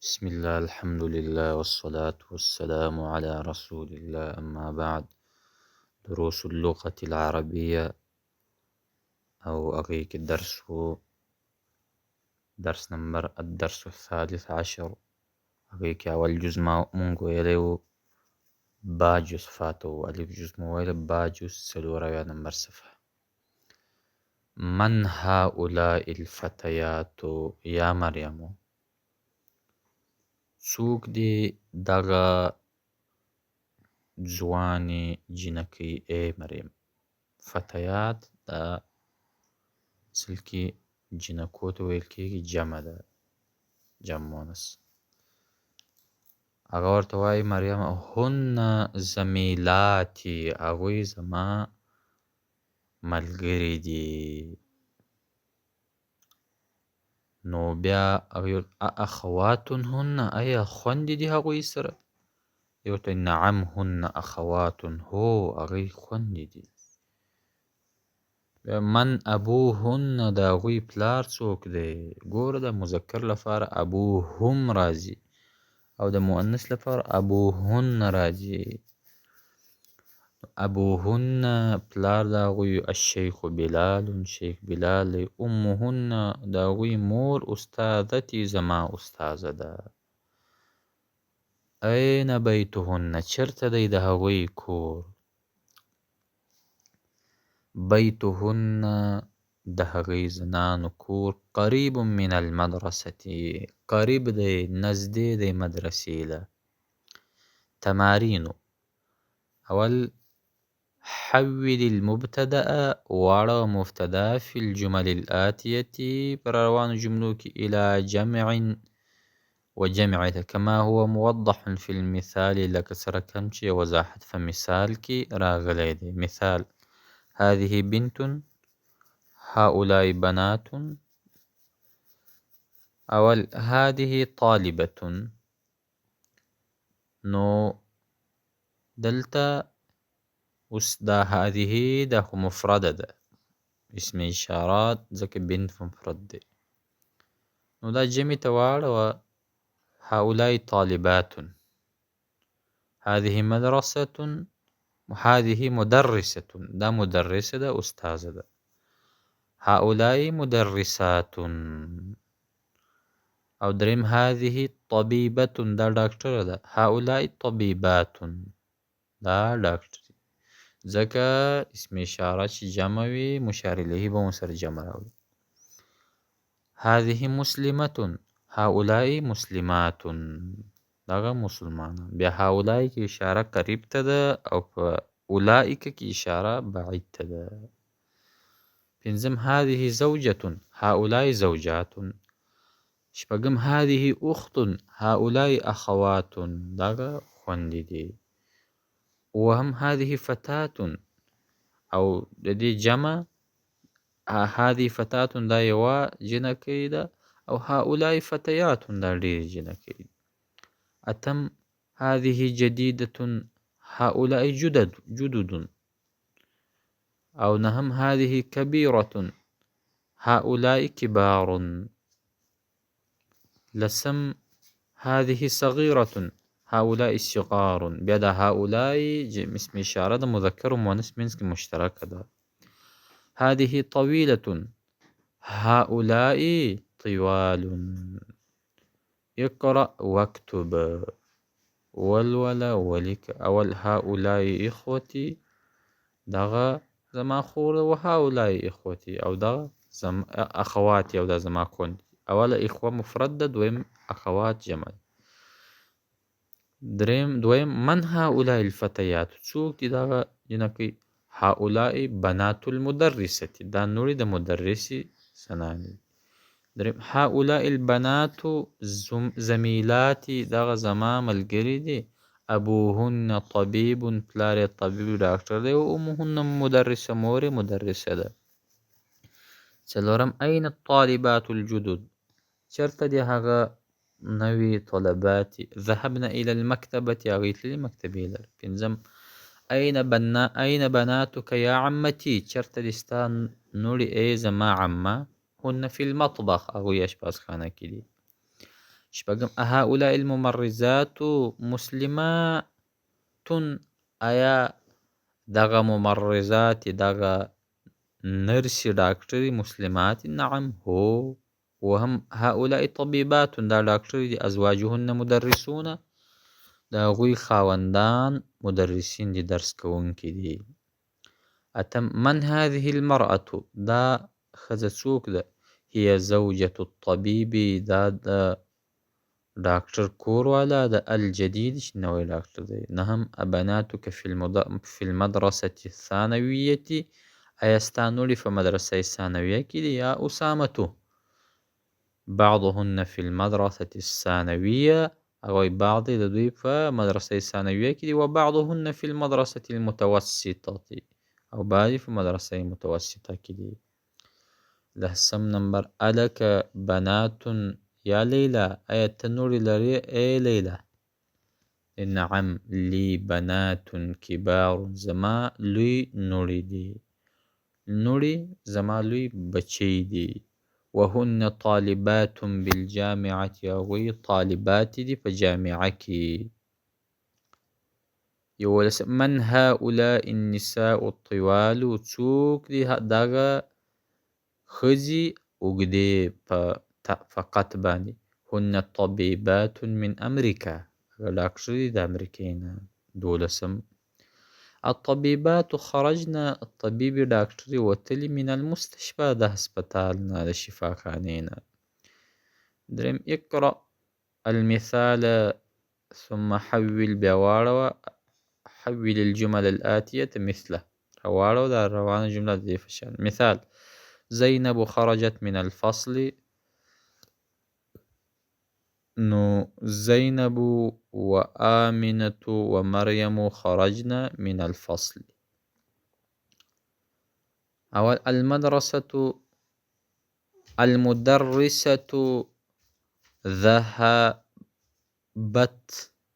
بسم الله، الحمد لله، والصلاة والسلام على رسول الله، أما بعد. دروس اللغة العربية او هغې کې درس وو، درس نمبر الدرس الثالث عشر. هغې کې اول جز ما مونږ ویلی وو، با جز فاته وو، الف جز مو ویلی، با جز 74 نمبر صفحه. من هؤلاء الفتيات یا مریم؟ څوک دي دغه ځوانې جینکۍ ای مریم؟ فتیات دا اصل کې جینکو ته ویل کېږي، جمع ده، جمع مؤنث. هغه ورته وایي مریم هن زمیلاتي، هغوی زما ملګري دي. نو بیا هغوی اخوات هن، ایا خوندې دي هغوی سره؟ دی ورته نعم هن اخوات، هو هغوی خوندې دي. من ابوهن، د هغوی پلار څوک دی؟ ګوره د مذکر لپاره ابوهم راځي او د مؤنث لپاره ابوهن راځي. ابوهن پلار د هغوی الشیخ بلال، شیخ بلال دی. امهن د هغوی مور استاذتي، زما استاذه ده. اين بیتهن، چېرته دی د هغوی کور؟ بیتهن د هغې زنانو کور قریب من المدرسة، قریب دی، نزدې دی مدرسې له. تمارینو اول حول المبتدأ، واړه مبتدا فی الجمل الآتية، پر روانو جملو کې الى جمع وجمع كما هو موضح في المثال، لکه څرنګه چې وضاحت په مثال کې راغلی دی. مثال: هذه بنت، هؤلاء بنات. اول هذه طالبة، نو دلته اوس دا هذه دا خو مفرده ده، اسم اشارات ځکه بنت مفرد دی، نو دا جمع ته واړوه هؤلاء طالبات، هذه مدرسة، هذه مدرسة، دا مدرسة ده استاذة ده، هؤلاء مدرسات. او دریم هذه طبيبة، دا ډاکټره ده، هؤلاء طبيبات، دا ډاکټر. ځکه اسم اشاره چې جمع وي مشار الیه به ورسره جمع راوړي. هذه مسلمة، هؤلاء مسلمات، دغه مسلمانان. بیا هؤلاء کې اشاره قریب ته ده او په اولئک کې اشاره بعید ته ده. پنځم هذه زوجة، هؤلاء زوجات. شپږم هذه اخت، هؤلاء اخوات، دغه خوندې دي. اوهم هذه فتاة، او د دې جمع هذه فتاة دا یوه جینکۍ ده، او هؤلاء فتيات دا ډېرې جینکۍ دي. اتم هذه جديدة، هؤلاء جدد. او نهم هذه كبيرة، هؤلاء كبار. لسم هذه صغيرة، هؤلاء صغار. بیا دا هؤلاء اسم اشاره د مذکر او مؤنث منځ کې مشترکه ده. هذه طويلة، هؤلاء طوال. اقرأ واكتب، ولوله ولیکه. اول هؤلاء اخوتي، دغه زما خور ده، وهؤلاء اخوتي او دغه اخواتي او دا زما خوندې. اوله اخوه مفرد ده، دویم اخوات جمع ده. دریم دویم من هؤلاء الفتيات، څوک دي دغه جینکۍ؟ هؤلاء بنات المدرسة، دا نوړې د مدرسې زنانې دي. دریم هؤلاء البنات زمیلاتي، دغه زما ملګري دي. ابوهن طبیب، پلار یې طبیب ډاکټر دی، او امهن مدرسه، مور یې مدرسه ده. څلورم اين الطالبات الجدد، چېرته دي هغه نوي طلبات؟ ذهبن الى المكتبة، هغوی تللي مکتبې لره. پنځم اين بناتك يا عمتي، چېرته دي ستا نوړې ای زما عمه؟ هن في المطبخ، هغوی اشپزخانه کې دي. شپږم هؤلاء الممرضات مسلمات، آیا دغه ممرضات دغه نرسي ډاکټري مسلمات؟ نعم هو. وهم هؤلاء طبيبات، دا ډاکټري دي، ازواجهن مدرسون، د هغوی خاوندان مدرسین دي، درس کوونکي دي. اتم من هذه المرأة، دا ښځه څوک ده؟ هي زوجة الطبيب، دا د ډاکټر کور والا ده، الجديد چې نوی ډاکټر دی. نهم ابناتك في المدرسة الثانوية، آیا ستا نوړي په مدرسه ثانویه کې دي؟ یا أسامة بعضهن في المدرسة الثانوية، هغوی بعض د دوی په مدرسه ثانویه کې دي، وبعضهن في المدرسة المتوسطة، او بعضې په مدرسه متوسطه کې دي. لسم نمبر الک بنات یا لیلا، آیا ته نوړي لرې ای لیلا؟ نعم لي بنات کبار، زما لوی نوړي دي، نوړي زما لوی بچی دي. وهن طالبات بالجامعة، هغوی طالبات دي په جامعه کې. یولسم من هؤلاء النساء الطوال، څوک دي دغه ښځې اوږدې په قد باندې؟ هن طبيبات من امریکا، هغه ډاکټرې د امریکې نه. دولسم الطبيبات خرجنا، طبيبې ډاکټرې وتلې من المستشفى، د هسپتال نه، د شفاخانې نه. دریم اقرأ المثال ثم حول، بیا واړوه، حول الجمل الآتية مثله، راواړوه دا روانه جمله د دې په شان. مثال زینب خرجت من الفصل، نو زینب وآمنة ومريم خرجن من الفصل. أول المدرسة المدرسة ذهبت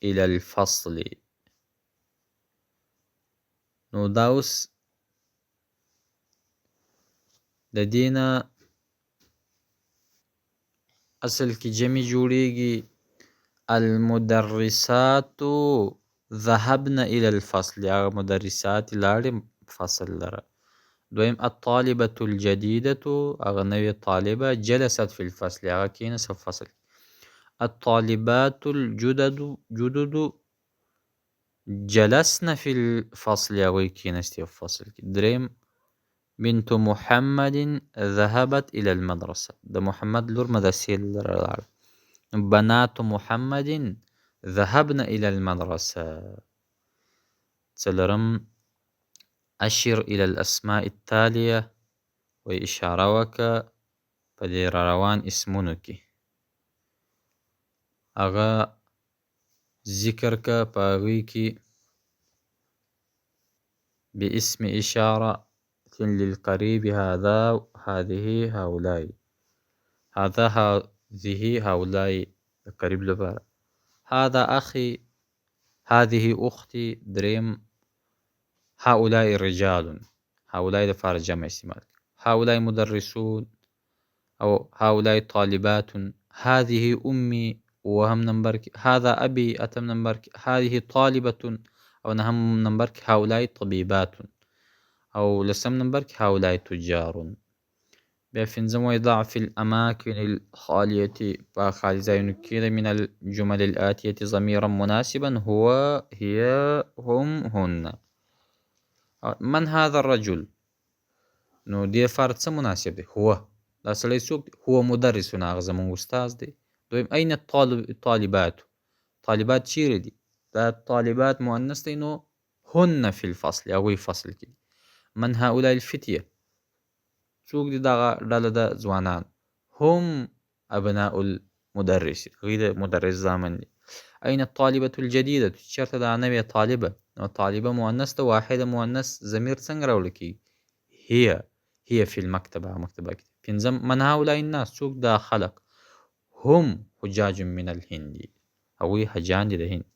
إلى الفصل. نو دا اوس د دې نه اصل کې جمع جوړیږي، المدرسات ذهبن إلى الفصل، هغه مدرسات لاړې فصل لره. دویم الطالبة الجديدة، هغه نوې طالبه، جلست في الفصل، هغه کښېناسته په فصل. الطالبات الجدد جدد جلسن في الفصل، هغوی کښېناستې په فصل کې. دریم بنت محمد ذهبت إلى المدرسة، د محمد لور مدرسې لره لاړه. بنات محمد ذهبن إلى المدرسة. څلورم أشر إلى الأسماء التالية، وایي اشاره وکړه په دې روان اسمونو کې، هغه ذکر که په هغوی کې باسم إشارة للقريب، هذا هذه هؤلاء، هذا هذه هؤلاء قريب لپاره. هذا أخي، هذه أختي. دریم هؤلاء رجال، هؤلاء لپاره جمع استعمال. هؤلاء مدرسون أو هؤلاء طالبات. هذه أمي، وهم نمبر. هذا أبي، أتم نمبر. هذه طالبة، أو نهم نمبر. هؤلاء طبيبات، أو لسم نمبر. هؤلاء تجار. بیا پنځم وایي ضع في الأماكن الخالية، په خالي ځایونو کې من الجمل الآتية ضميرا مناسبا، هو هي هم هن. من هذا الرجل، نو دې لپاره څه مناسب دی؟ هو، دا سړی څوک دی؟ هو مدرس، هغه زموږ استاد دی. دویم أين الطالبات، طالبات چیرې دي؟ دا طالبات مؤنث دی، نو هن في الفصل، هغوی فصل کې دي. من هؤلاء الفتية، څوک دي دغه ډله د ځوانان؟ هم أبناء المدرس، هغوی د مدرس زامن دي. أين الطالبة الجديدة، چېرته دا نوې طالبه؟ نو طالبه مؤنث ده، واحده مؤنث ضمیر څنګه راوړل کېږي؟ هي، هي في المكتبة، مکتبه کې. پنځم من هؤلاء الناس، څوک دا خلق؟ هم حجاج من الهند، هغوی حجان دي د هند.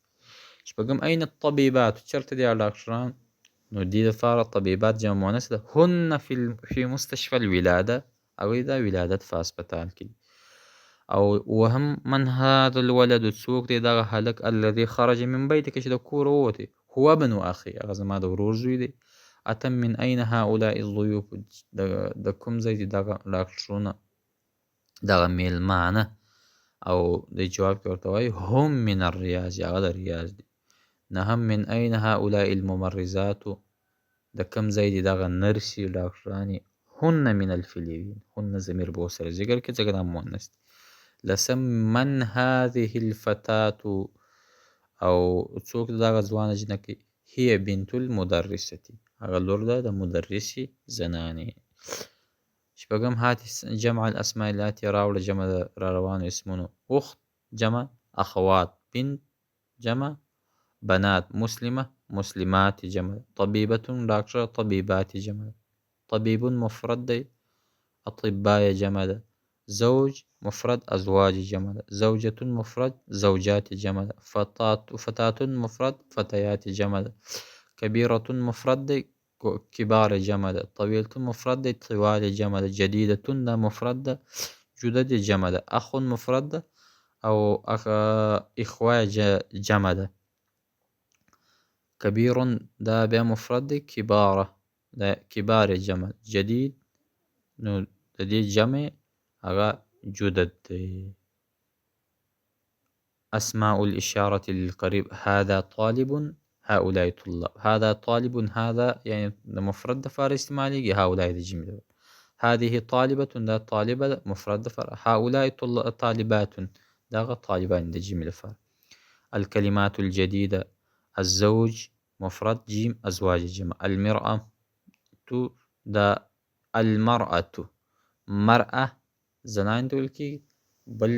شپږم أين الطبيبات، چېرته دي ډاکټران؟ نو دې لپاره طبيبات جمع مؤنث ده، هن في مستشفى الولادة، هغوی د ولادت په هسپتال کې دي. او وهم من هذا الولد، څوک دی دغه هلک الذي خرج من بيتك چې د کوره ووتی، هو ابن اخي، هغه زما د ورور زوی دی. اتم من اين هؤلاء الضيوف، د کوم ځای دي دغه ډاکټرونه دغه میلمانه؟ او د جواب کې ورته وایي هم من الریاض، هغه د ریاض دي. نهم من اين هؤلاء الممرضات، د کوم ځای دي دغه نرسي ډاکټرانې؟ هن من الفلبین، هن ضمیر به ورسره ذکر کړي ځکه دا مؤنث دي. لسم من هذه الفتاة، او څوک دغه ځوانه جینکۍ؟ هي بنت المدرسة، هغه لور ده د مدرسې زنانې. شپږم هات جمع الاسماء الاتیه، راوړه جمع د را روانو اسمونو. اخت جمع اخوات، بنت جمع بنات، مسلمه مسلمات جمع، طبیبة ډاکټره طبیبات جمع، طبیب مفرد دی اطباء جمع ده، زوج مفرد ازواج جمع ده، زوجة مفرد زوجات جمع ده، فتاة مفرد فتيات جمع ده، كبيرة مفرد دی كبار جمع ده، طويلة مفرد دی طوال جمع ده، جديدة ده مفرد ده جدد جمع ده، اخ مفرد ده او اخوة جمع ده، كبير ده بیا مفرد دی كباره ده كبار جمع، جديد نو د دې جمع هغه جدد دی. أسماء الإشارة للقريب، هذا طالب هؤلاء طلاب، هذا طالب هذا يعني مفرد د فار استعمالېږي، هؤلاء د جمع ده، هذه طالبة دا طالبة مفرد د فار، هؤلاء طالبات دغه طالبان د جمع د فار. الكلمات الجديدة، الزوج مفرد جيم أزواج جمع، المرأة دا المرأة مرأة زنان ته ویل کېږي، بل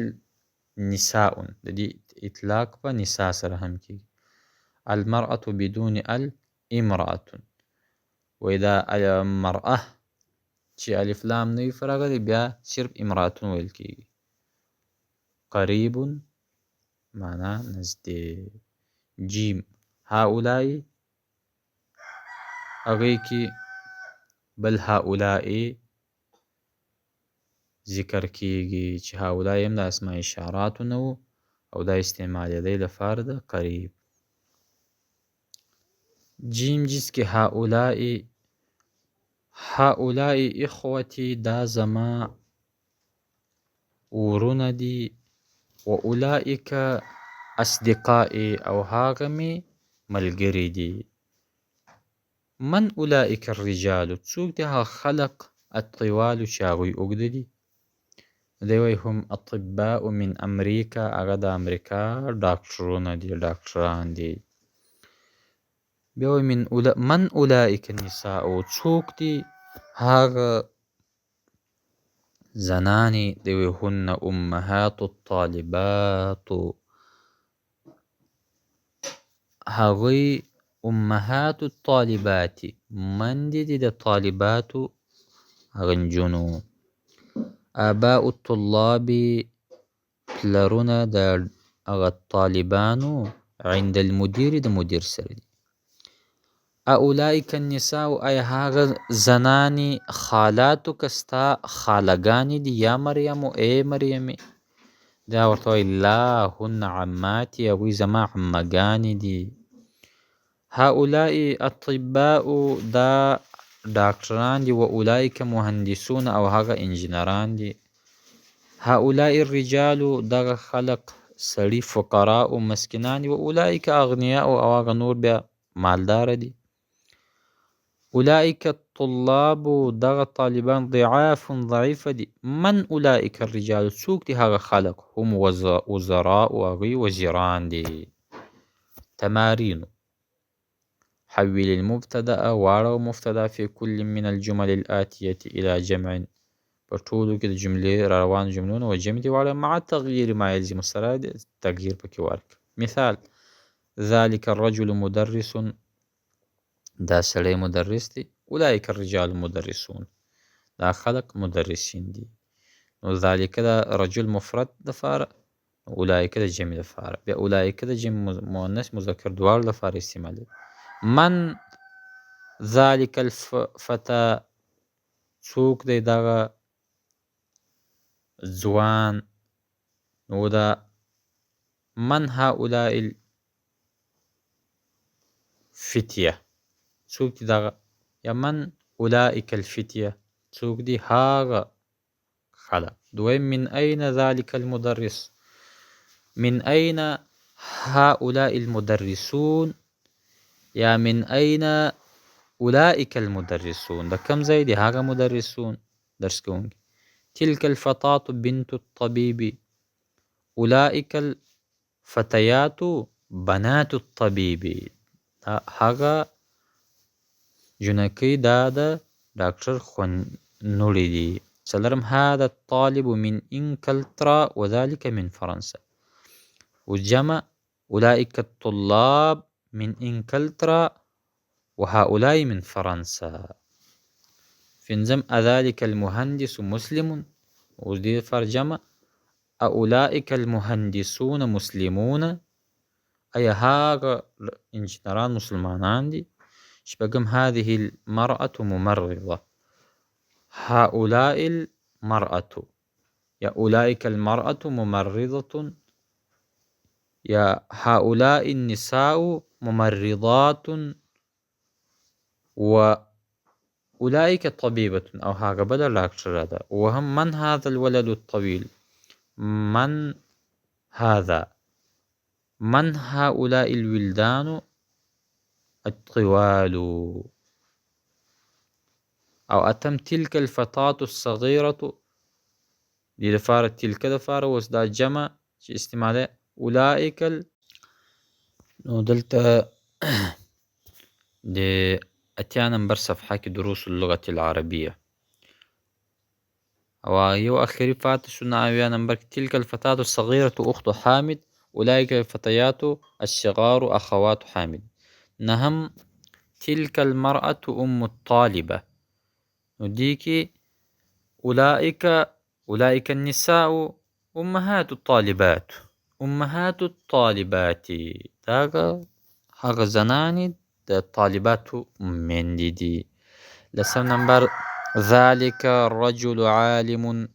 نساء د دې اطلاق په نساء سره هم کېږي. المرأة بدون ال امرأة، وإذا المرأة چې الف لام نه وي راغلی بیا صرف امرأة ویل کېږي. قریب معنا نږدې. جیم هؤلاء هغې کې بل هؤلاء ذکر کېږي چې هؤلاء هم د اسماء اشاراتو نه وو او دا استعمالېدی لپاره د قریب. جیم جس کې هؤلاء، هؤلاء اخوتي دا زما ورونه دي، و اولئک اصدقائي او هغه مې ملګري دي. من اولئک الرجال، څوک دي هغه خلق الطوال چې هغوی اوږده دي؟ دی وایي هم اطباء من امریکا، هغه د امریکا ډاکټرونه دي، ډاکټران دي. بیا وایي من اولئک النساء، څوک دي هغه زنانې؟ دی وایي هن امهات الطالبات، هغوی امهات الطالبات مندې دي د طالباتو هغه نجونو. آباء الطلاب پلرونه د هغه طالبانو عند المدیر د مدیر سره دي. اولئک النساء، ایا هغه زنانې خالاتک ستا خالهګانې دي یا مریم ای مریمې؟ دا ورته وایي لا هن عماتي، هغوی زما عمهګانې دي. هؤلاء اطباء دا ډاکټران دي، و اولئک مهندسون او هغه انجینران دي. هؤلاء الرجال دغه خلق سړي فقراء مسکینان دي، و اولئک اغنیاء او هغه نور بیا مالداره دي. اولئک الطلاب دغه طالبان ضعاف ضعیف دي. من اولئک الرجال، څوک دي هغه خلق؟ هم وزراء هغوی وزیران دي. تمارین، حول المبتدأ واړوه مبتدا في كل من الجمل الآتية إلى جمع، په ټولو کې د جملې را روانو جملو نه جمع دي واړوه مع تغییر ما یلزم، سره تغییر پکې ورکړه. مثال ذلك الرجل مدرس، دا سړی مدرس دی. اولئک الرجال مدرسون، دا خلق مدرسین دي. نو ذلك دا رجل مفرد دپاره، اولئک د جمع دپاره، بیا اولئک د جمع مؤنث مذکر دواړو دپاره استعمالوي. من ذلك الفتى، څوک دی دغه ځوان؟ نو دا من هؤلاء الفتیه، څوک دي دغه؟ یا من اولئک الفتیه، څوک دي هغه خلک؟ دویم من أين ذلك المدرس، من أين هؤلاء المدرسون، یا من أين أولئک المدرسون، د کوم ځای دي هغه مدرسون درس کوونکي. تلك الفتاة بنت الطبيب، أولئک الفتيات بنات الطبيب، هغه جنکۍ دا د ډاکټر نوړې دي. څلورم هذا الطالب من إنكلترا وذلك من فرنسا، وجمع أولئك الطلاب من إنكلترا وهؤلاء من فرنسا. پنځم أذلك المهندس مسلم، اوس دې لپاره جمع أولئك المهندسون مسلمون، أي هغه انجنیران مسلمانان دي. شپږم هذه المرأة ممرضة، هؤلاء المرأة، يا أولئك المرأة ممرضة، يا هؤلاء النساء ممرضات، وأولئك طبيبة، أو هغه بله ډاکټره ده. وهم من هذا الولد الطويل، من هذا، من هؤلاء الولدان الطوال. أو أتم تلك الفتاة الصغيرة، دې لپاره تلك لپاره اوس دا جمع چې استعماله أولئک ال. نو دلته د 80 نمبر صفحه کې دروس اللغة العربية، او یو اخري پاتې شو 79 نمبر کې تلك الفتاة الصغيرة أخت حامد، أولئك الفتيات الصغار أخوات حامد. نهم تلك المرأة أم الطالبة، نو دې کې أولئك النساء أمهات الطالبات، أمهات الطالبات، دا هغه زنانې د طالباتو میندې دي. لسم نمبر ذلك الرجل عالم،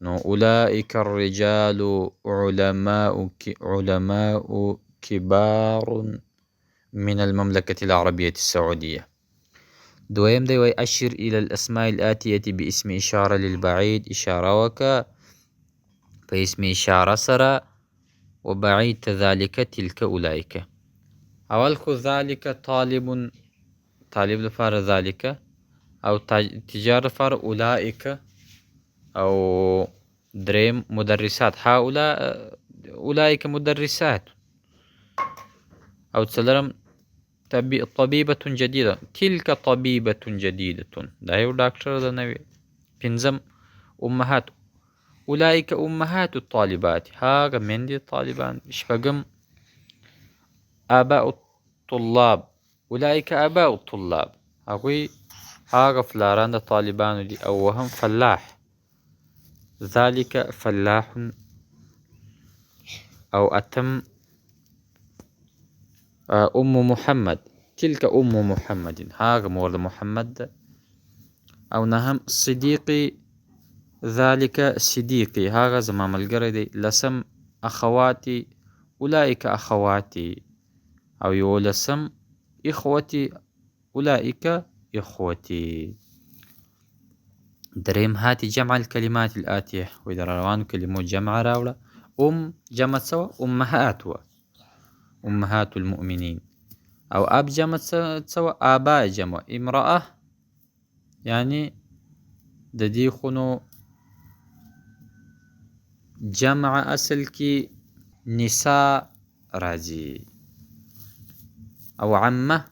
نو أولئك الرجال علماء كبار من المملكة العربية السعودية. دویم دی وایي أشر إلى الأسماء الآتية باسم إشارة للبعيد، إشارة وکړه په اسم إشارة سره، وبعيد ذلك تلك أولئك. اول خو ذلك طالب، طالب لپاره ذلك، او تجار لپاره أولئك، او دریم مدرسات هؤلاء أولئك مدرسات، او څلورم طبيبة جديدة، تلك طبيبة جديدة، دا یو ډاکټر ده نوې. پنځم أمهات، أولئك أمهات الطالبات، هغه میندې طالبان. شپږم آباء الطلاب، أولئك آباء الطلاب، هغوی هغه پلاران د طالبانو دي. او وهم فلاح، ذلك فلاح. او اتم أم محمد، تلك أم محمد، هغه مور د محمد ده. او نهم صديقي، ذلك صديقي، هغه زما ملګری دی. لسم أخواتي، أولئك أخواتي. او یولسم إخوتي، أولئك إخوتي. دریم هاتي جمع الكلمات الآتية، وإذا روان كلمة جمع راوړه. أم جمع څه وه؟ أمهات وه، أمهات المؤمنين. أو أب جمع څه وه؟ آباء جمع. امرأة يعني د دې خونو جمع اصل کې نساء راځي. او عمه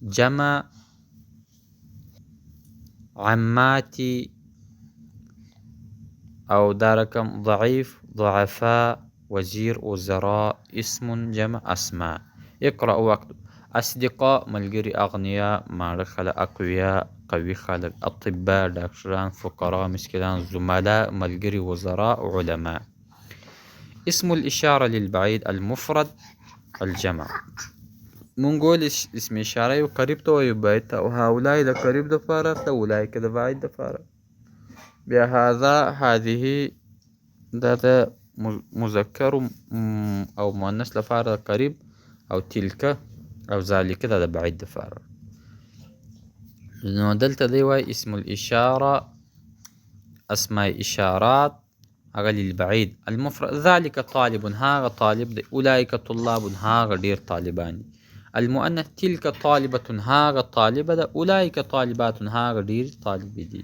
جمع عماتي. او دا رقم ضعيف ضعفاء، وزير وزراء، اسم جمع اسماء. اقرأ واكتب. اصدقاء ملګري، اغنیا ماړه خلک، اقویا قوي خلک، اطباء ډاکټران، فقراء مسکینان، زملاء ملګري، وزراء علماء. اسم الإشارة للبعيد المفرد الجمع. مونږ ویل اسم اشاره یو قریب ته وایو بعید ته، او هؤلاء د قریب دپاره ته، اولئک د بعید دپاره. بیا هذا هذه دا د مذکر او مؤنث لپاره قریب، او تلک او ذالک دا د بعید لپاره. نو دلته دی وایي اسم الاشاره، اسماء اشارات هغه للبعید. المفرد ذلك طالب، هغه طالب دی. اولئک طلاب، هغه ډیر طالبان دي. المؤنث تلك طالبة، هغه طالبه ده. اولئک طالبات، هغه ډیر طالب دي.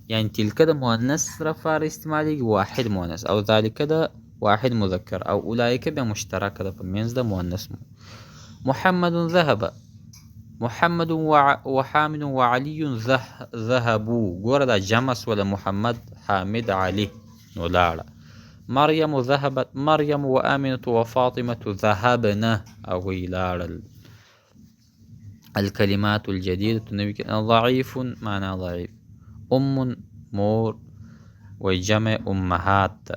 یعنی تلک د مؤنث لپاره استعمالیږي، واحد مؤنث، او ذلك د واحد مذکر، او اولئک بیا مشترکه ده په منځ د مؤنث. محمد ذهب، محمد وحامد وعلي ذهبوا. ګوره دا جمع سوله، محمد، حامد، علي، نو لاړه. مریم ذهبت، مریم وآمنة وفاطمة ذهبنه، هغوی لاړل. الكلمات الجديدة نوي ضعيف معنى ضعيف، أم مور، وجمع أمهات.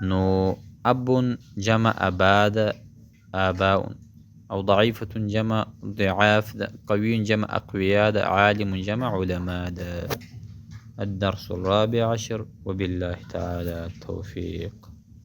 نو أب جمع أباد آباء، أو ضعيفة جمع ضعاف، قوي جمع أقوياء، عالم جمع علماء. الدرس الرابع عشر، وبالله تعالى التوفيق.